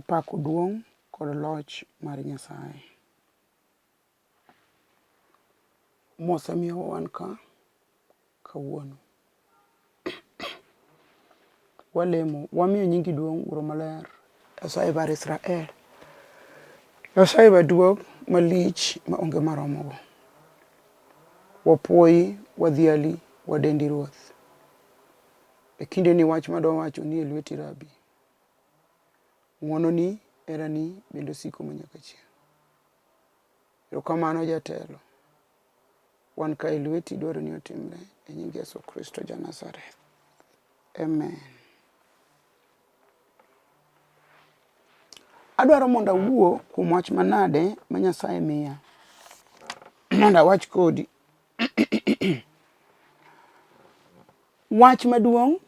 pako duong' kod loch mar Nyasaye. Mosemiyo wan ka kawuono. Walemo, wamiyo nyingi duong' Wuoro maler, Nyasaye mar Israel. Nyasaye maduong' malich ma onge maromogo. Wapuoyi, wadhiali, wadendi Ruoth. E kindeni wach madwa wacho nie lweti Rabi. Ng'wononi, herani bende osiko manyaka chieng'. Erokamano jatelo. Wan ka e lweti dwaroni otimre e nying Yesu Kristo ja Nazareth. Amen. Adwaro mondo awuo kuom wach manade ma Nyasaye miya mondo awach kodi. Wach maduong'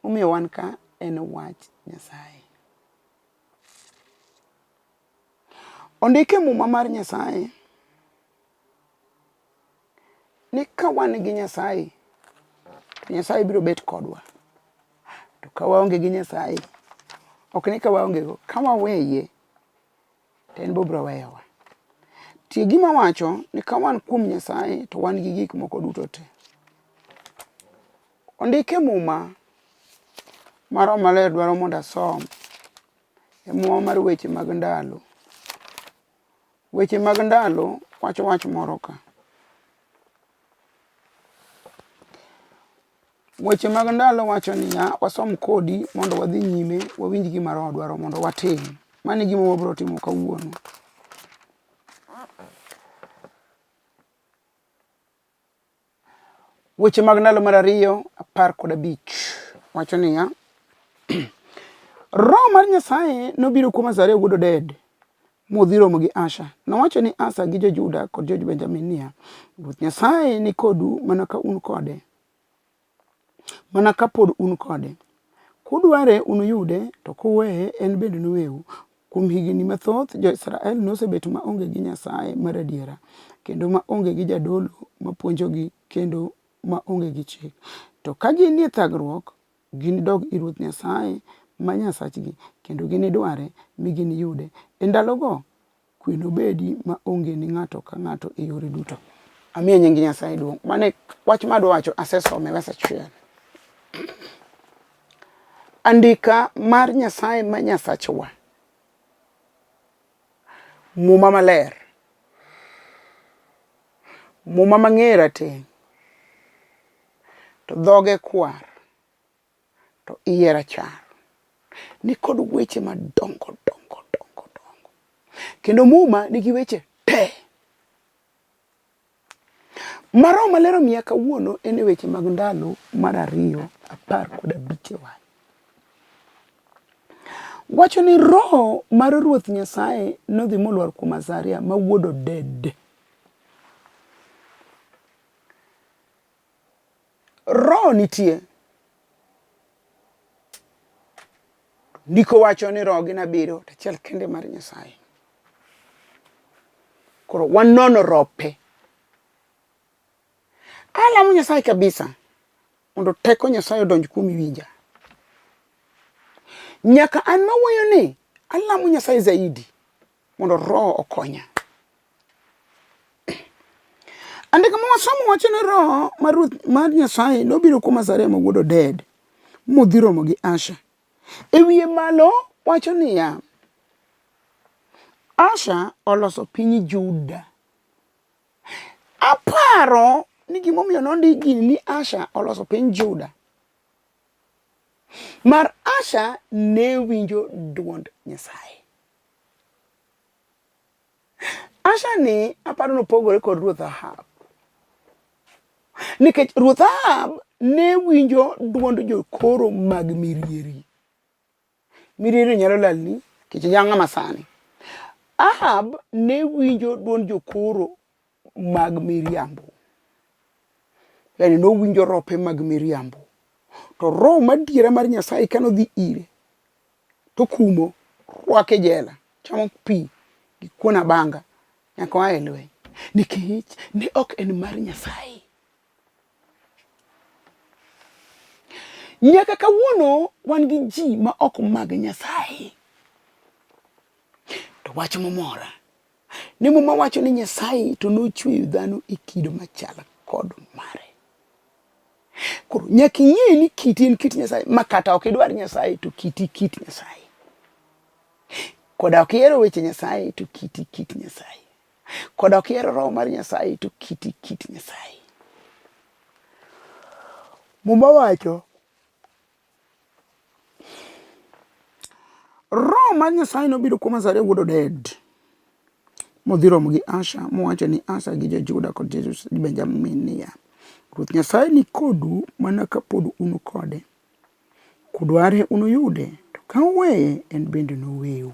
momiyo wan ka en wach Nyasaye. Ondik e Muma mar Nyasaye ni ka wan gi Nyasaye to Nyasaye biro bet kodwa. To ka waonge gi Nyasaye, ok ni ka waonge go, ka waweye to en be obiro weyowa. Tie gima wacho ni ka wan kuom Nyasaye to wan gi gik moko duto te. Ondik e Muma ma Roho Maler dwaro mondo asom e Muma mar weche mag ndalo. Weche mag ndalo wacho wach moro ka. Weche mag ndalo wacho niya, wasom kodi mondo wadhi nyime wawinj gima Roho dwaro mondo watim. Mano e gima wabiro timo kawuono. Weche mag ndalo mar ariyo 15 wacho niya, Roho mar Nyasaye nobiro kuom Azaria wuod Oded modhi romo gi Asa. Nowacho ni Asa gi jo-Juda kod jo-Benjamin niya, Ruoth Nyasaye ni kodu mana ka un kode, mana ka pod un kode. Kudware unuyude, to kuweye en bende noweu. Kuom higini mathoth, Jo-Israel nosebet ma onge gi Nyasaye mar adiera, kendo ma onge gi jadolo ma puonjogi kendo ma onge gi chik. To ka ginie thagruok, ginidog ir Ruoth Nyasaye ma Nyasachgi, kendo ginidware, mi giniyude. E ndalogo, kwe nobedi ma onge ni ng'ato ka ng'ato e yore duto. Amiyo nying Nyasaye duong'. Mano e wach ma adwa wacho, asesome wes achiel. Andika mar Nyasaye ma Nyasachwa. Muma maler. Muma mang'eye rateng' to dhoge kwar to iye rachar. Nikod weche madongo dongo dongo dongo. Kendo Muma nigi weche te. Ma Roho Maler omiya kawuono en e weche mag ndalo mar ariyo 15 e wang'e. Wacho ni Roho mar Ruoth Nyasaye nodhi molwar kuom Azaria ma wuod Oded. Roho nitie. Ndiko wacho ni roho gin abiriyo to achiel kende mar Nyasaye. Koro wanono rope. Alamo Nyasaye kabisa mondo teko Nyasaye odonj kuom winja. Nyaka an mawuoyo ni alamo Nyasaye zaidi mondo roho okonya. Andika ma wasomo wacho ni roho mar Ruoth mar Nyasaye nobiro kuom Azaria ma wuod Oded modhi romo gi Asha. E wiye malo wacho niya, Asha oloso piny Juda. Aparo ni gimomiyo nondik gini ni Asha oloso piny Juda. Mar Asha ne winjo duond Nyasaye. Asha ni aparo nopogore kod Ruoth Ahab. Nikech Ruoth Ahab ne winjo duond jokoro mag mirieri. Mirieri nyalo lalni nikech en ng'ama sani. Ahab ne winjo duond jokoro mag miriambo. Yani nowinjo rope mag miriambo. To roho madiera mar Nyasaye kane odhi ire to kumo rwake jela chamo pi gi kuon abanga nyaka oa e lweny nikech ne ok en mar Nyasaye. Nyaka kawuono wan gi ji ma ok mag Nyasaye. To wach momora ni Muma wacho ni Nyasaye to nochweyo dhano e kido machal kod mare. Koro nyaka ing'e ni kiti en kit Nyasaye ma kata ok idwar Nyasaye to kiti kit Nyasaye. Koda ok ihero weche Nyasaye to kiti kit Nyasaye. Koda ok ihero roho mar Nyasaye to kiti kit Nyasaye. Muma wacho Roho mar Nyasaye nobiro kuom Azaria wuod Oded, modhi romo gi Asa, mowacho ni Asa gi jo-Juda kod jo-Benjamin niya, Ruoth Nyasaye ni kodu mana ka pod un kode. Kudware unuyude, to ka uweye, en bende noweu.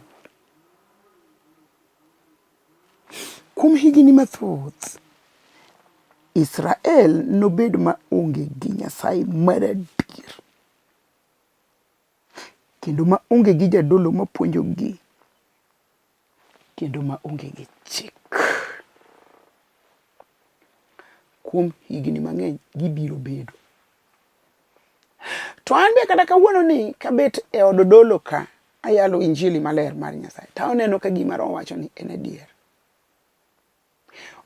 Kuom higini mathoth, Israel nobed ma onge gi Nyasaye maradier kendo ma onge gi jadolo mapuonjogi kendo ma onge gi chik. Kuom higni mang'eny gibiro bedo. To an be kata kawuono ni kabet e od dolo ka ayalo injili maler mar Nyasaye to aneno ka gima Roho wacho ni en adier.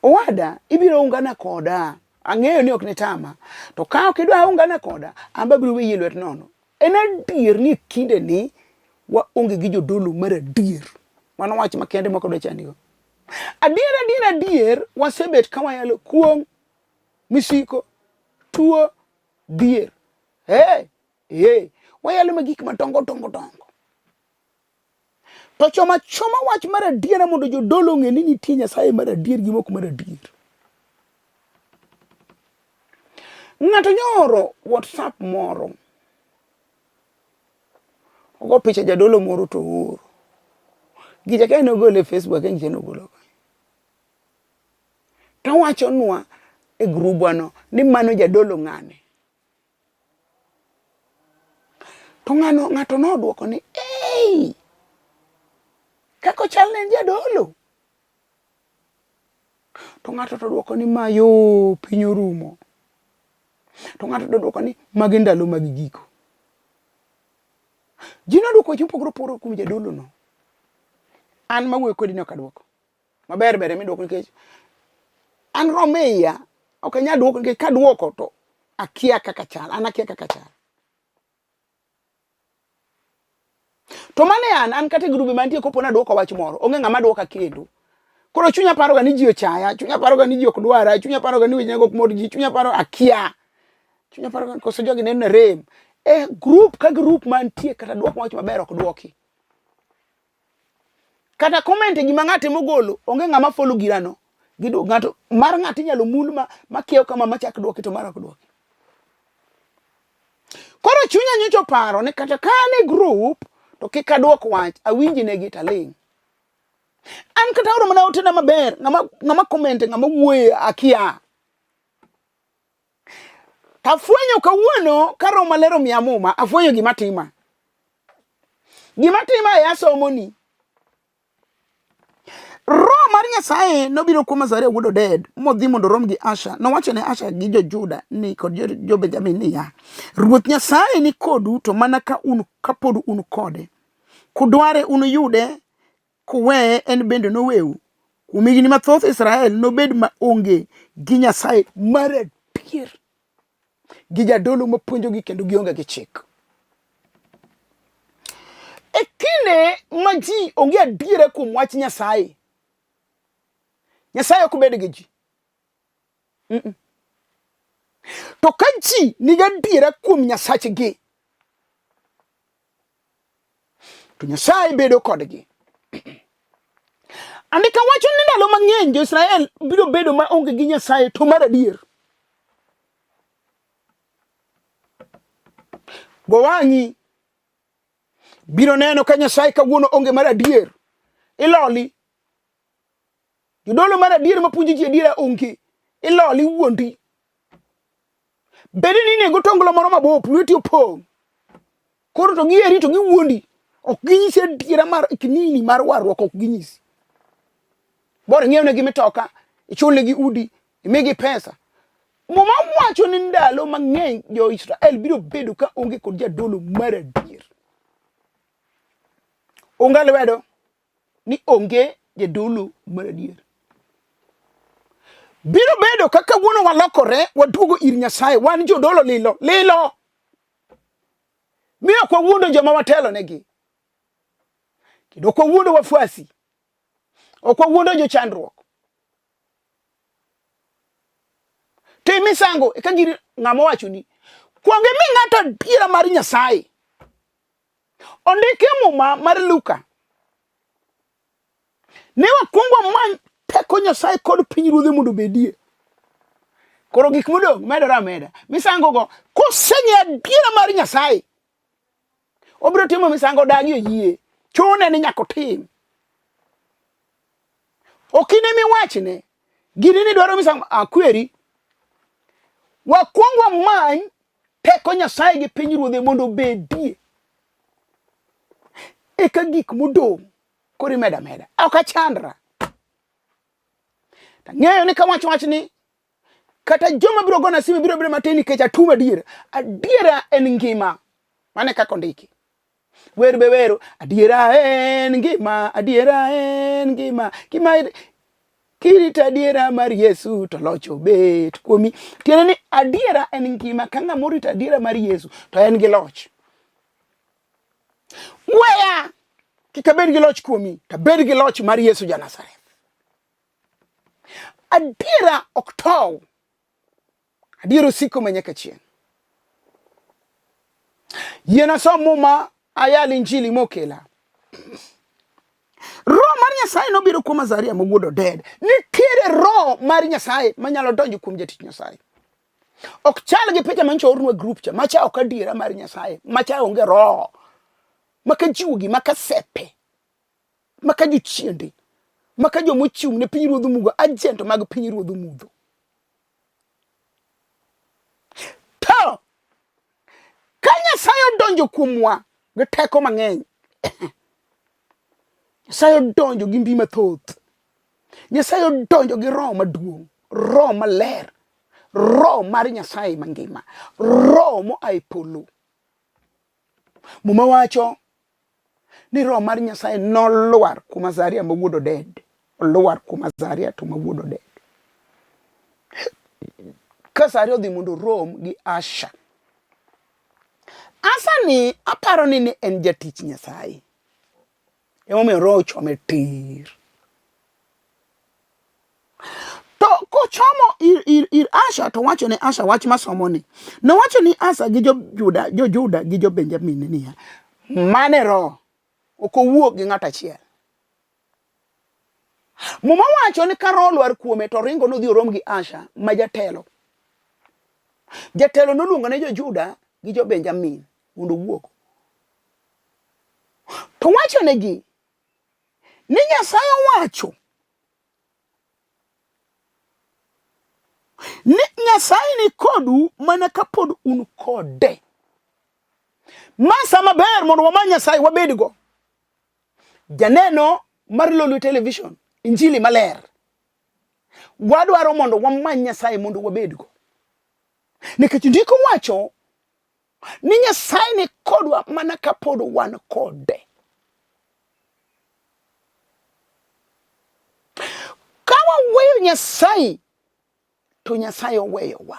Owada, ibiro ungana koda. Ang'eyo ni ok nitama. To ka ok idwa ungana koda, an be abiro weyi e lwet nono. En adier ni e kinde ni waonge gi jodolo mar adier. Mano wach makende mok adwa chandigo. Adier adier adier wasebet ka wayalo kuong', misiko, tuo, dhier. Hey, hey, wayalo ma gik madongo dongo dongo. To choma choma wach mar adiera mondo jodolo ong'e ni nitie Nyasaye mar adier gi mok mar adier. Ng'ato nyoro WhatsApp moro. Ogo picha jadolo moro to ooro. Gicha ka en ogolo e Facebook, akia gicha nogolo kanye. To owachonwa e grubwano ni mano jadolo ng'ane. To ng'ano ng'ato nodwoko ni ei, kaka ochal ne en jadolo. To ng'ato to dwoko ni mayo piny orumo. To ng'ato to dwoko ni magi ndalo mag giko. Ji nodwoko weche mopogore opogore kuom jadolo no. An mawuoyo kodi ni ok adwoko. Maber ber ema idwoko nikech an romo e iya ok anyal dwoko nikech kadwoko to akia kaka chal, an akia kaka chal. To mano e an, an kata e grube mantie kopo nadwoko wach moro, onge ng'ama dwoka kendo. Koro chunya paroga ni ji ochaya, chunya paroga ni ji ok dwara, chunya paroga ni wechena ok mor ji, chunya paro akia. Chunya paroga koso jogi neno rem. E group ka group mantie kata dwoko wach maber ok dwoki. Kata comment e gima ng'ate mogolo, onge ng'ama follow girano. Gidu ng'ato mar ng'ato inyalo mul ma makiew kama machak dwoki to mar ok dwoki. Koro chunya nyocha oparo ni kata ka an e group to kik adwok wach, awinji negi taling'. An kata oro mana otena maber, ng'ama ng'ama comment, ng'ama wuoye akia. Tafwenyo kawuono ka Roho Maler omiya muma, afwenyo gima tima. Gima tima e asomoni. Roho mar Nyasaye nobiro kuom Azaria wuod Oded modhi mondo orom gi Asha. Nowacho ne Asha gi jo-Juda ni kod jo-Benjamin niya, Ruoth Nyasaye ni kodu to mana ka un kapod un kode. Kudware unuyude, kuweye en bende noweu. Kuom higni mathoth Israel nobed maonge gi Nyasaye mar adier, gi jadolo mapuonjogi kendo gionge gi chik. E kinde ma ji onge adiera kuom wach Nyasaye, Nyasaye ok bed gi ji. Mm -mm. To ka ji nigi adiera kuom Nyasachgi, to Nyasaye bedo kodgi. Andika wacho ni ndalo mang'eny jo-Israel biro bedo ma onge gi Nyasaye to mar adier. Go wang'i biro neno ka Nyasaye kawuono onge mar adier. Iloli. Jodolo mar adier mapuonjo ji adiera onge. Iloli wuondi. Bed ni inego tonglo moro mabop, lweti opong'. Koro to giheri to giwuondi. Ok ginyisi adiera mar kinini mar warruok ok ginyisi. Bor ing'iewnegi mitoka, ichulnegi udi, imigi pesa. Muma wacho ni ndalo mang'eny jo-Israel biro bedo ka onge kod jadolo mar adier. Unga lwedo. ni onge jadolo mar adier. Biro bedo ka kawuono walokore waduogo ir Nyasaye, wan jodolo lilo lilo, mi ok wawuondo joma watelonegi, kendo ok wawuondo wafuasi, ok wawuondo jochandruok. Tim misango eka giri ng'ama owachoni. Kuong imi ng'ato adiera mar Nyasaye. Ondiki e Muma mar Luka ni wakwong wamany teko Nyasaye kod pinyruodhe mondo obedie. Koro gik modong' medore ameda. Misango go koseng'eyo adiera mar Nyasaye, obiro timo misango dagi oyie, chune ni nyaka otim. Ok in ema iwachne, gini ni dwaro misango, akweri. Wakwong wamany teko Nyasaye gi pinyruodhe mondo obedie. Eka gik modong' koro imedo ameda. Ok achandra. Tang'eyo ni kawacho wachni kata joma biro gona simu biro bedo matin nikech atum adiera. Adiera en ngima. Mano e kaka ondiki. Wer be wero adiera en ngima, adiera en ngima. Kima kirito adiera mar Yesu to loch obet kuomi. Tiende ni adiera en ngima. Ka ng'ama orito adiera mar Yesu to en gi loch. Weya kik abed gi loch kuomi, to abed gi loch mar Yesu ja Nazareth. Adiera ok tow. Adiera osiko ma nyaka chieng'. Yiena som Muma ayal injili mokela. Roho mar Nyasaye nobiro kuom Azaria ma wuod Oded. Nitiere roho mar Nyasaye manyalo donjo kuom jatich Nyasaye. Ok chal gi picha mancho ornwa group cha, macha ok adiera mar Nyasaye, macha onge roho. Maka jiwogi, maka sepe, maka jochiende, maka joma ochung' ne pinyruodh mudho, agent mag pinyruodh mudho. To ka Nyasaye odonjo kuomwa gi teko mang'eny, Nyasaye odonjo gi mbi mathoth, Nyasaye odonjo gi roho maduong', roho maler, roho mar Nyasaye mangima, roho moa e polo. Muma wacho ni roho mar Nyasaye nolwar kuom Azaria ma wuod Oded, olwar kuom Azaria to ma wuod Oded. Ka Azaria odhi mondo orom gi Asha. Asa ni aparo ni ne en jatich Nyasaye. Emomiyo roho ochome tir. To kochomo ir, ir, ir Asha to wacho ne Asha wach masomo ni. Nowacho ni Asa gi jo-Juda, jo-Juda gi jo-Benjamin niya, mane roho ok owuok gi ng'ato achiel. Muma wacho ni ka roho olwar kuome to ringo nodhi orom gi Asha ma jatelo. Jatelo noluongo ne jo-Juda gi jo-Benjamin mondo owuog. To wachonegi ni Nyasaye owacho ni Nyasaye ni kodu mana kapod un kode. Ma sama ber mondo wamany Nyasaye wabedgo. Janeno mar Lolwe Television, Injili maler. Wadwaro mondo wamany Nyasaye mondo wabedgo. Nikech ndiko wacho ni Nyasaye ni kodwa mana kapod wan kode. Ka waweyo Nyasaye to Nyasaye oweyowa.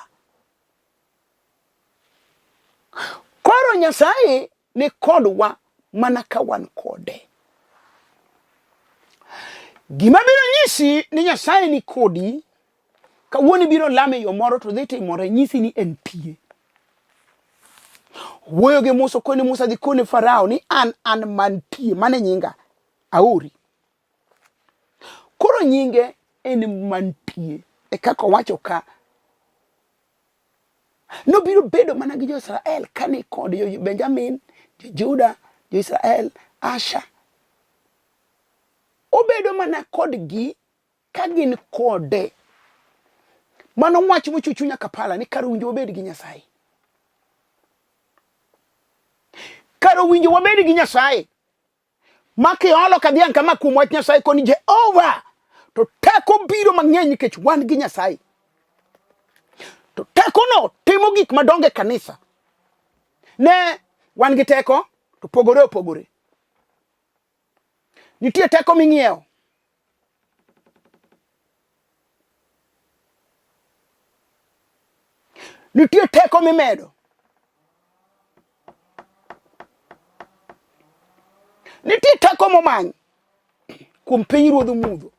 Koro Nyasaye ni kodwa mana ka wan kode. Gima biro nyisi ni Nyasaye ni kodi Kawuono ibiro lame e yo moro to dhi timore nyisi ni entie. Wuoyo gi Musa kone Musa dhi kone Farao ni an an mantie mane nyinga aori. Koro nyinge en mantie e kaka owacho ka nobiro bedo mana gi jo-Israel kane kod jo Benjamin, jo-Juda, jo-Israel, Asha. Obedo mana kodgi ka gin kode. Mano wach mochwe chunya kapala ni kar winjo wabed gi Nyasaye. Kar owinjo wabed gi Nyasaye. Ma kiolo ka dhiang' kama kuom wach Nyasaye koni Jehova to teko biro mang'eny nikech wan gi Nyasaye. To tekono timo gik madongo e kanisa. Ne wan gi teko to pogore opogore. Nitie teko ming'iewo. Nitie teko mimedo. Nitie teko momany kuom piny ruodh mudho.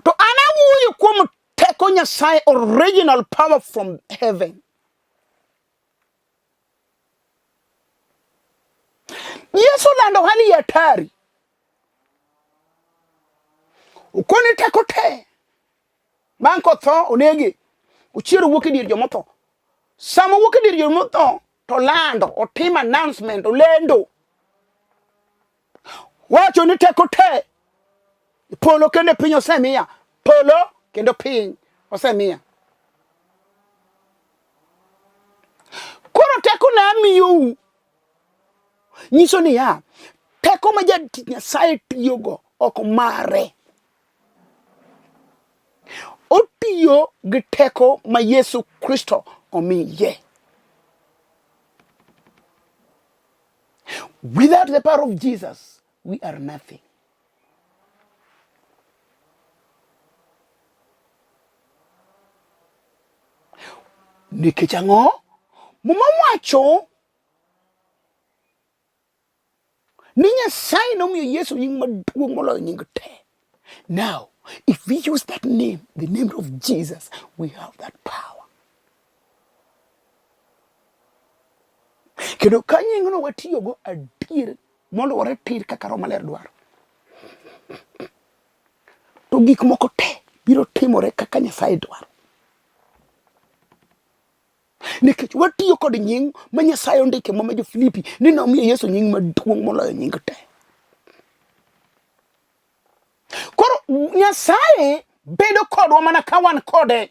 To an awuoyo kuom teko Nyasaye, original power from heaven. Yesu lando hali ya hatari. Okoni teko te. Bang' kotho onege. Ochier owuok e dier jomotho. Sama owuok e dier jomotho to lando, otim announcement, olendo. Wacho ni teko te. Polo kendo piny osemiya. Polo kendo piny osemiya. Koro teko na amiyou nyiso niya, teko ma jatich Nyasaye tiyogo ok mare. Otiyo gi teko ma Yesu Kristo omiye. Without the power of Jesus, we are nothing. Nikech ang'o? Muma wacho ni Nyasaye nomiyo Yesu nying maduong' moloyo nying te. Now, if we use that name, the name of Jesus, we have that power. Kendo ka nyingno watiyogo adier moluwore tir kaka Roho Maler dwaro, to gik moko te biro timore kaka Nyasaye dwaro. Nikech watiyo kod nying ma Nyasaye ondike Muma jo-Filipi ni nomiyo Yesu nying maduong' moloyo nying te. Koro Nyasaye bedo kodwa mana ka wan kode.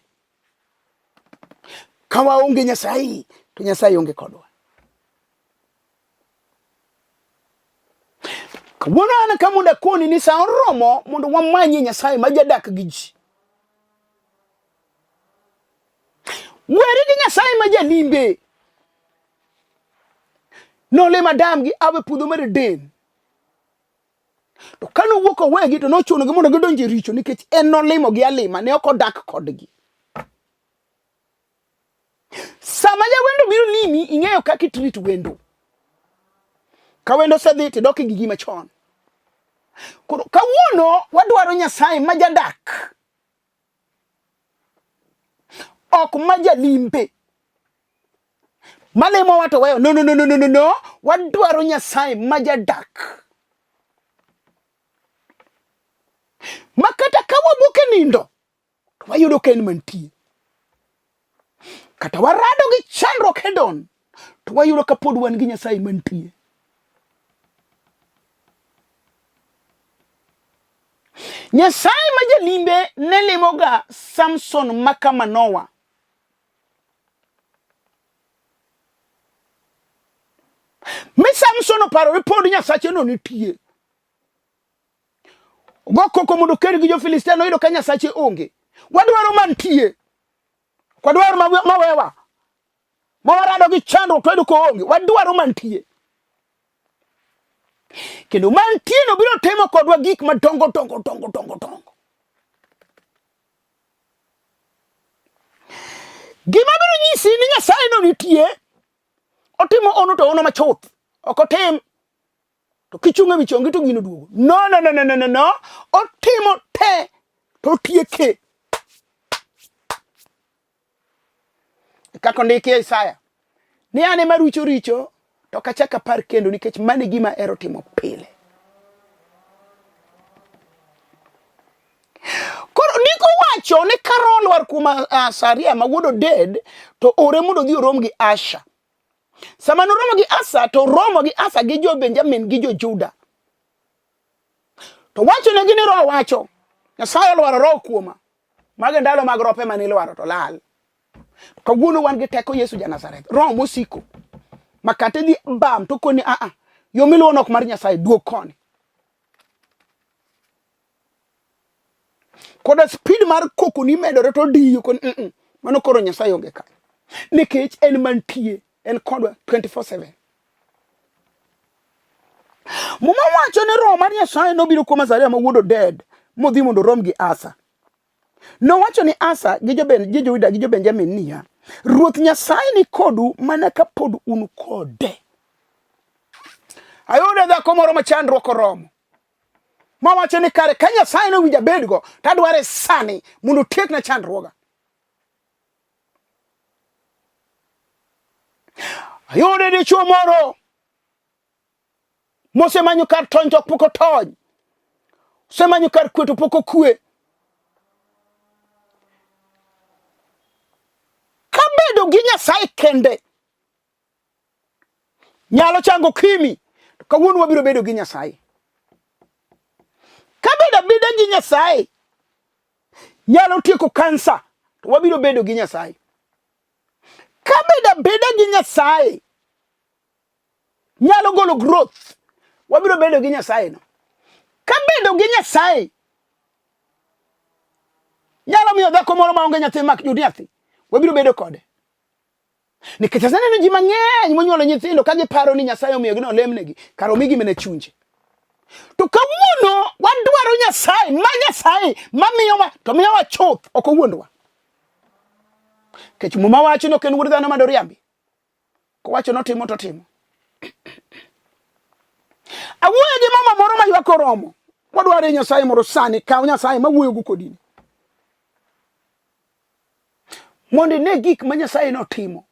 Ka waonge Nyasaye, to Nyasaye onge kodwa. Kawuono an ka mondo akoni ni sa oromo mondo wamanyie Nyasaye ma jadak gi ji. Weri gi Nyasaye ma jalimbe. Nolimo Adam gi Hawa e puodho mar Eden. To ka nowuok owegi to nochunogi mondo gidonj e richo nikech en nolimogi alima, ne ok odak kodgi. Sama jawendo biro limi, ing'eyo kaka itreat wendo. Ka wendo osedhi to idok e gigi machon. Koro kawuono wadwaro Nyasaye ma jadak, ok ma jalimbe malimowa to weyo. No, no, no, no, no, no. Wadwaro Nyasaye ma jadak ma kata ka wabok e nindo to wayudo ka en mantie. Kata warado gi chandruok hedon to wayudo ka pod wan gi Nyasaye mantie. Nyasaye ma jalimbe ne limoga Samson maka Manoa. Mi Samson oparo ni pod Nyasache no nitie. Ogo koko mondo oked gi jo-Filistia, noyudo ka Nyasache onge. Wadwaro mantie. Ok wadwar mawewa. Ma warado gi chandruok to wayudo ka oonge. Wadwaro mantie. Kendo mantie no biro timo kodwa gik madongo dongo dongo dongo dongo. Gima biro nyisi ni Nyasaye no nitie, otimo ono to ono machuth. Ok otim to kichung' e wi chongi to gino duogo. No, no, no, no, no, no, no. Otimo te to otieke. Kaka ondiki e Isaya ni an ema arucho richo to ok achak apar kendo nikech mano e gima ahero timo pile. Koro ndiko wacho ni ka roho olwar kuom Azaria ma wuod Oded to ore mondo odhi orom gi Asha. Sama noromo gi Asa to oromo gi Asa gi jo Benjamin gi jo Juda. To wachonegi ni roho wacho, Nyasaye olwaro roho kuoma. Mago e ndalo mag rope mane ilwaro to lal. Kawuono wan gi teko Yesu ja Nazareth, roho mosiko. Ma kata idhi bam to koni a a yo miluwono ok mar Nyasaye, duog koni. Koda speed mar koko ni medore to diyo koni mm -mm. Mano koro Nyasaye onge kanyo. Nikech en mantie, en kodwa 24/7. Muma wacho ni roho mar Nyasaye nobiro kuom Azaria ma wuod Oded modhi mondo orom gi Asa. Nowacho ni Asa gi jo-Ben, gi jo-Juda gi jo-Benjamin niya, Ruoth Nyasaye ni kodu mana ka pod un kode. Ayudo dhako moro ma chandruok oromo. Mawacho ni kare ka Nyasaye nowinjo abedgo, to adware sani mondo otiekna chandruoga. Ayudo dichuo moro mosemanyo kar tony to pok otony, osemanyo kar kwe to pok okwe. Kabedo gi Nyasaye kende nyalo chango kimi, to kawuono wabiro bedo gi Nyasaye. Kabedo abeda gi Nyasaye nyalo tieko kansa, to wabiro bedo gi Nyasaye. Kabedo abeda gi Nyasaye nyalo golo growth, wabiro bedo gi Nyasaye no. Kabedo gi Nyasaye nyalo miyo dhako moro maonge nyathi mak yud nyathi, wabiro bedo kode. Nikech aseneno ji mang'eny monyuolo nyithindo ka giparo ni Nyasaye omiyogi ni olemnegi, kar omigi mana chunje. To kawuono wadwaro Nyasaye ma Nyasaye mamiyowa to miyowa chuth, ok owuondwa. Nikech Muma wacho ni ok en wuod dhano ma doriambi. Kowacho notimo to otimo. Awuoyo gi mama moro ma ywak oromo. Wadwaro Nyasaye moro sani, kaw Nyasaye mawuoyo go kodini. Mondo ine gik ma Nyasaye notimo.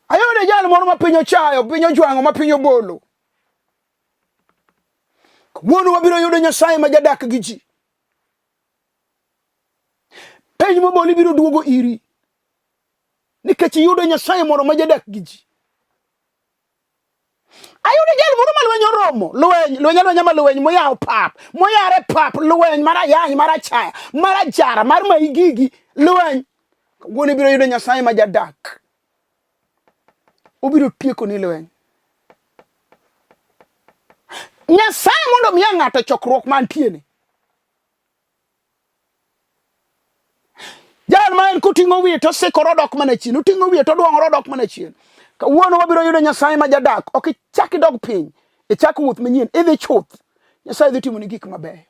Ayudo jal moro ma piny ochayo, piny ojwang'o, ma piny obolo. Kawuono wabiro yudo Nyasaye ma jadak gi ji. Piny moboli biro duogo iri nikech iyudo Nyasaye moro ma jadak gi ji. Ayudo jal moro ma lweny oromo, lweny, lweny alwenya ma lweny moyawo pap, moyare pap, lweny mar ayany, mar achaya, mar ajara, mar maigigi, lweny. Kawuono ibiro yudo Nyasaye ma jadak. Obiro tieko ni lweny. Nyasaye mondo omiya ng'ato chokruok mantie ni. Jal ma en koting'o wiye to osikore odok mana chien, oting'o wiye to odwong'ore odok mana chien. Kawuono wabiro yudo Nyasaye ma jadak, ok ichak idog piny, ichak wuoth manyien, idhi chuth. Nyasaye dhi timoni gik mabeyo.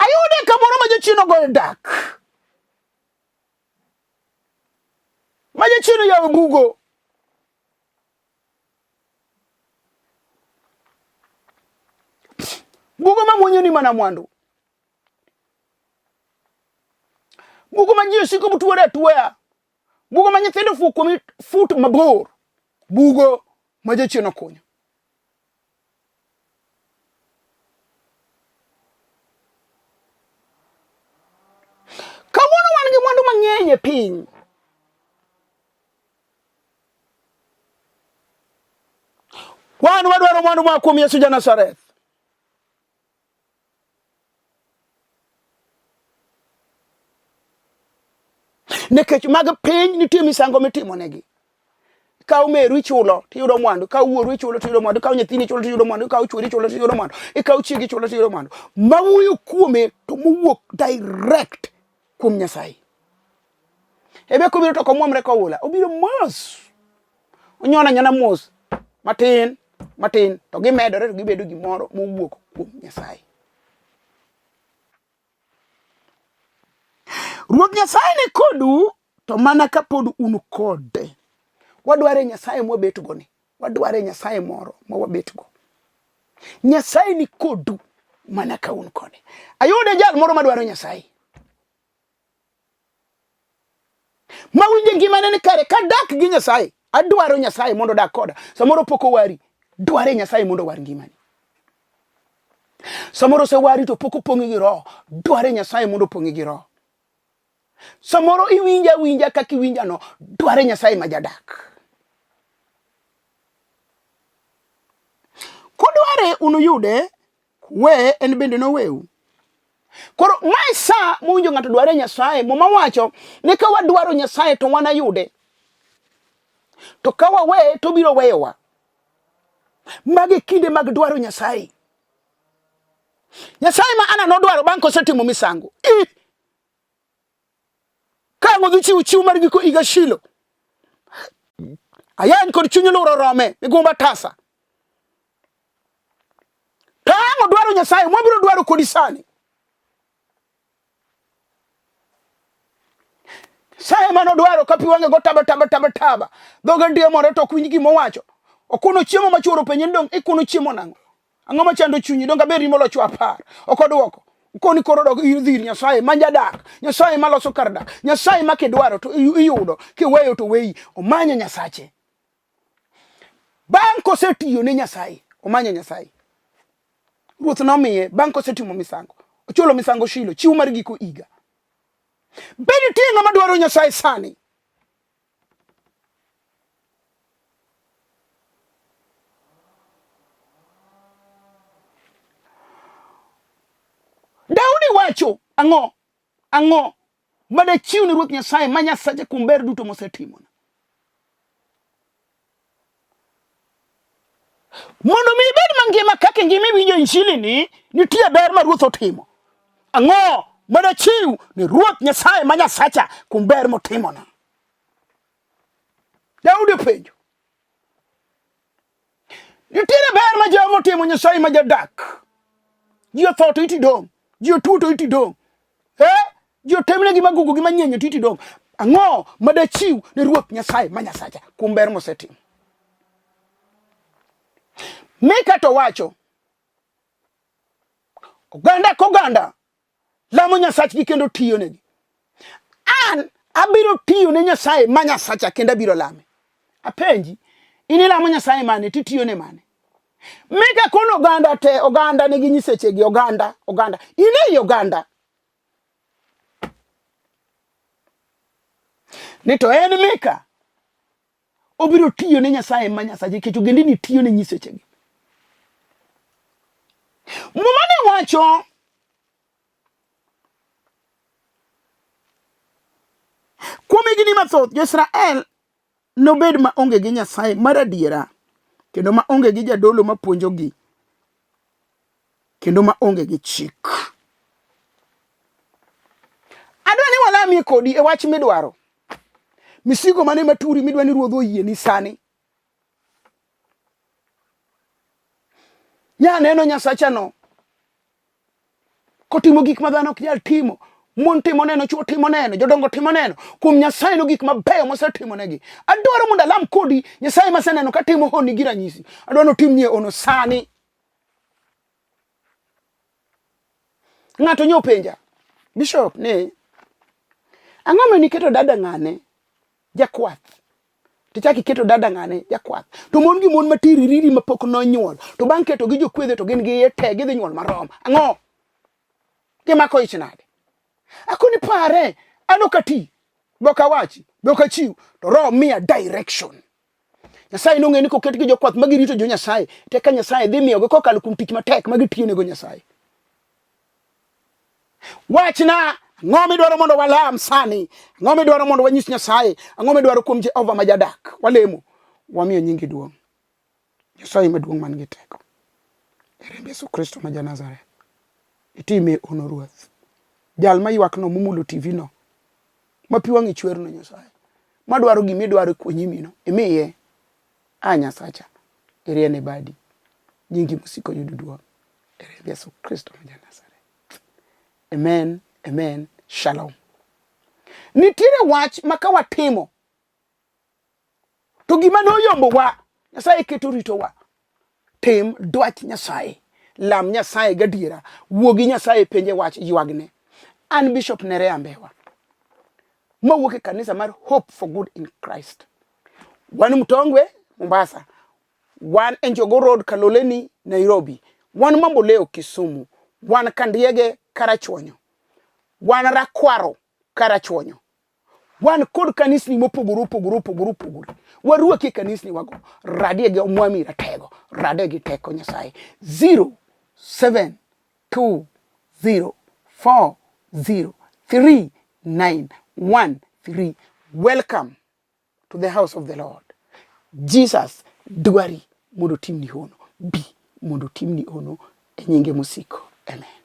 Ayude kamoro ma jachien ogoyo dak. Ma jachien oyawo bugo. Bugo ma mwonyo ni mana mwandu. Bugo ma ji osiko butuore atuoya. Bugo ma nyithindo fuo kuomi fut mabor. Bugo ma jachien okunyo. Kawuono wan gi mwandu mang'eny e piny. Wan wadwaro mwandu moa kuom Yesu ja Nazareth. Nikech mag piny nitie misango mitimonegi. Ikawo meru ichulo tiyudo mwandu, ikawo wuoru ichulo tiyudo mwandu, ikawo nyathini ichulo tiyudo mwandu, ikawo chwori ichulo tiyudo mwandu, ikawo chiegi ichulo tiyudo mwandu. Mawuoyo kuome to mowuok direct kuom Nyasaye. Ebe kobiro to ok omwomre koula, obiro mos. Onyono anyona mos matin matin to gimedore to gibedo gimoro mowuok kuom Nyasaye. Ruoth Nyasaye ni kodu to mana kapod un kode. Wadware Nyasaye mwabetgo ni. Wadware Nyasaye moro ma wabetgo. Nyasaye ni kodu mana ka un kode. Ayude jal moro madwaro Nyasaye. Ma winje ngimane ni kare kadak gi Nyasaye. Adwaro Nyasaye mondo odag koda. Samoro pok owari. Dware Nyasaye mondo owar ngimani. Samoro osewari to pok opong'i gi roho. Dware Nyasaye mondo opong'i gi roho. Samoro iwinja awinja kaka iwinjano, dware Nyasaye ma jadak. Kudware unuyude, kuweye en bende noweu. Koro mae sa mowinjo ng'ato dware Nyasaye, Muma wacho ni ka wadwaro Nyasaye to wanayude. To ka waweye to obiro weyowa. Magi kinde mag dwaro Nyasaye. Nyasaye ma Ana nodwaro bang' kosetimo misango. I ka ang' odhi chiwo chiwo mar giko higa Shilo. Ayany kod chuny luro rome migumba tasa. To ang' odwaro Nyasaye mwabiro dwaro kodi sani. Nyasaye mane odwaro ka pi wang'e go taba taba taba taba. Dhoge diemore to ok winj gima owacho. Okuno chiemo ma chuoro penje ni dong' ikuno chiemo nang'o? Ang'o machando chunyi? Dong' aberni molo chwo apar. Ok odwoko. Koni koro dog ir dhi ir Nyasaye ma jadak, Nyasaye ma loso kar dak, Nyasaye ma kidwaro to iyudo, kiweyo to weyi. Omanyo Nyasache. Bang' kosetiyo ne Nyasaye, omanyo Nyasaye. Ruoth nomiye bang' kosetimo misango. Ochulo misango Shilo, chiwo mar giko higa. Be nitie ng'ama dwaro Nyasaye sani? Daudi wacho ang'o? Ang'o ma dachiw ne Ruoth Nyasaye ma Nyasacha kuom ber duto mosetimona? Mondo mi ibed mangima kaka ngima iwinjo injili ni, nitie ber ma Ruoth otimo. Ang'o ma dachiw ne Ruoth Nyasaye ma Nyasacha kuom ber motimona? Daudi openjo. Nitiere ber ma Jehova otimo Nyasaye ma jadak. Ji otho to iti dong'. Ji otuo to iti dong'. Eh? Ji otemne gi magugu gi manyenyo to iti dong'. Ang'o ma dachiw ne Ruoth Nyasaye ma Nyasacha kuom ber mosetimo? Mika to wacho, oganda koganda lamo Nyasachgi kendo tiyonegi. An abiro tiyo ne Nyasaye ma Nyasacha kendo abiro lame. Apenji, in ilamo Nyasaye mane titiyone mane? Mika kono oganda te, oganda nigi nyisechegi, oganda, oganda. In ei oganda. Ni to en Mika obiro tiyo ne Nyasaye ma Nyasache nikech ogendini tiyo ne nyisechegi. Muma ne wacho kuom higni mathoth jo-Israel nobed ma onge gi Nyasaye mar adiera kendo ma onge gi jadolo ma puonjogi kendo ma onge gi chik. Adwa ni walamie kodi e wach midwaro. Misigo mane maturi midwa ni ruodh oyieni sani? Nya neno Nyasachano kotimo gik ma dhano ok nyal timo. Mon timo neno, chwo timo neno, jodongo timo neno. Kuom Nyasaye no gik mabeyo mosetimonegi. Adwaro mondo alam kodi Nyasaye maseneno katimo honni gi ranyisi. Adwaro ni otimnie ono sani. Ng'ato nyo penja, Bishop, ni ang'o ma niketo dada ng'ane jakwath tichak iketo dada ng'ane jakwath to mon gi mon matiririri mapok nonyuol to bang' keto gi jokwedhe to gin gi iye te gidhi nyuol marom ang'o gimako ich nade akoni pare an ok ati be ok awachi be ok achiw to roho miya direction Nyasaye nong'eyo ni koket gi jokwath ma girito jo Nyasaye, to eka Nyasaye dhi miyogi kokalo kuom tich matek ma gitiyonego Nyasaye. Wachna, ang'o midwaro mondo walam sani? Ang'o midwaro mondo wanyis Nyasaye? Ang'o midwaro kuom Jehova ma jadak? Walemo, wamiyo nyingi duong'. Nyasaye maduong' man gi teko. E remb Yesu Kristo ma ja Nazareth. Itime ono Ruoth. Jal ma ywakno momulo TV no, ma pi wang'i chwerno Nyasaye, madwaro gima idwaro e nyimino, imiye. A Nyasacha, iriene badi, nyingi mosiko yudo duong'. E remb Yesu Kristo ma ja Nazareth. Amen, amen, shalom. Nitiere wach ma ka watimo To gima noyombowa, Nyasaye keto ritowa. Tim dwach Nyasaye, lam Nyasaye gadiera, wuo gi Nyasaye, penje wach, ywagne. An Bishop Nerea Mbewa, mawuok e kanisa mar Hope for Good in Christ. Wan Mtongwe, Mombasa. Wan e Njogoo Road, Kaloleni, Nairobi. Wan Mamboleo, Kisumu. Wan Kandiege, Karachuonyo. Wan Rakwaro, Karachuonyo. Wan kod kanisni mopogore opogore opogore opogore. Warwaki e kanisni wago. Radie gi omwami ratego. Rade gi teko Nyasaye. 0 7 2 0 4 0 3 9 1 3. Welcome to the house of the Lord. Jesus dwari mondo otimni hono. Bi mondo otimni hono e nyinge mosiko. Amen.